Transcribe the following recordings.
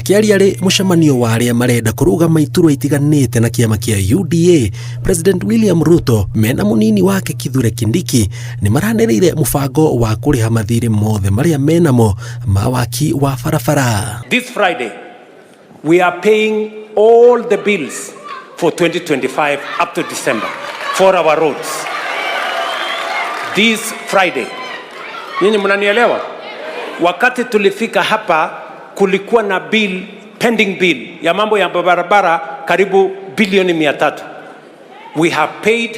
Akĩaria arĩ mũcemanio wa arĩa marenda kũrũgama iturwa itiganĩte na kĩama kĩa UDA, President William Ruto mena mũnini wake Kithure Kindiki nĩ maranĩrĩire mũbango wa kũrĩha mathirĩ mothe marĩa menamo ma waki wa barabara. This Friday, we are paying all the bills for 2025 up to December for our roads. This Friday. Nyinyi mnanielewa? Wakati tulifika hapa kulikuwa na bill, pending bill ya mambo ya barabara karibu bilioni 300. We have paid,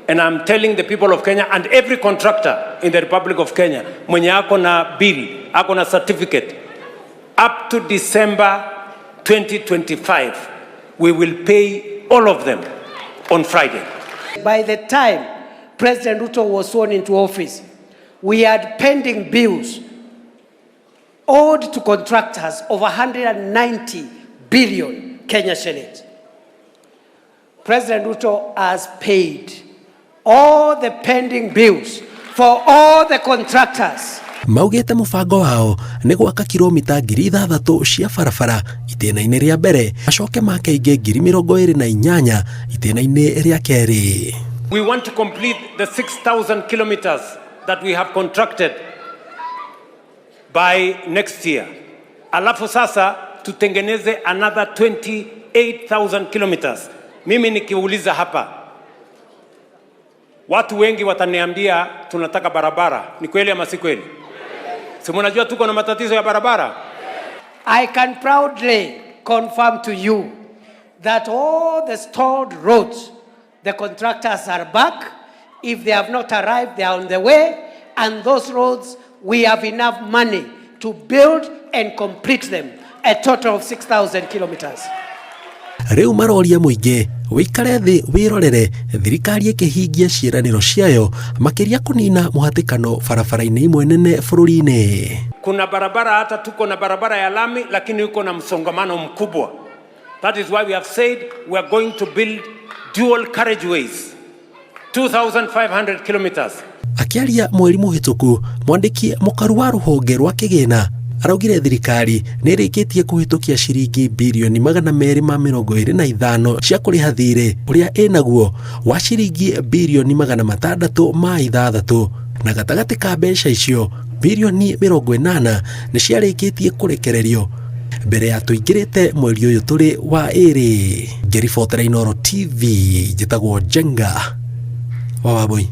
and I'm telling the people of Kenya and every contractor in the Republic of Kenya mwenye ako na bill, ako na certificate, up to December 2025, we will pay all of them on Friday. By the time President Ruto was sworn into office, we had pending bills owed to contractors of 190 billion Kenya shillings. President Ruto has paid all the pending bills for all the contractors. Maugĩte mũbango wao nĩ gwaka kilomita 6,000 cia barabara itĩna-inĩ rĩa mbere, macoke make ingĩ 28,000 itĩna-inĩ rĩa kerĩ. We want to complete the 6,000 kilometers that we have contracted by next year. Alafu sasa tutengeneze another 28,000 kilometers. Mimi nikiuliza hapa, watu wengi wataniambia tunataka barabara. Ni kweli ama si kweli? Si mnajua tuko na matatizo ya barabara? I can proudly confirm to you that all the stalled roads, the contractors are back. If they have not arrived, they are on the way. And those roads, we have enough money to build and complete them, a total of 6,000 kilometers. Rĩu maroria mũingĩ wĩikare thĩ wĩrorere thirikari ĩkĩhingia ciĩranĩro ciayo, makĩria kũnina mũhatĩkano barabara-inĩ imwe nene bũrũri-inĩ. Kuna barabara, hata tuko na barabara ya lami, lakini iko na msongamano mkubwa. That is why we have said we are going to build dual carriageways, 2,500 kilometers. Akĩaria mweri mũhĩtũku, mwandĩki mũkaru wa rũhonge rwa kĩgĩna araugire thirikari nĩ ĩrĩkĩtie kũhĩtũkia ciringi birioni 225 cia kũrĩha thirĩ ũrĩa ĩnaguo wa ciringi birioni 606, na gatagatĩ ka mbeca icio birioni 80 nĩ ciarĩkĩtie kũrekererio mbere ya tũingĩrĩte mweri ũyũ tũrĩ wa ĩrĩ. Ngĩribotera Inooro TV, njĩtagwo Njenga wa Wambui.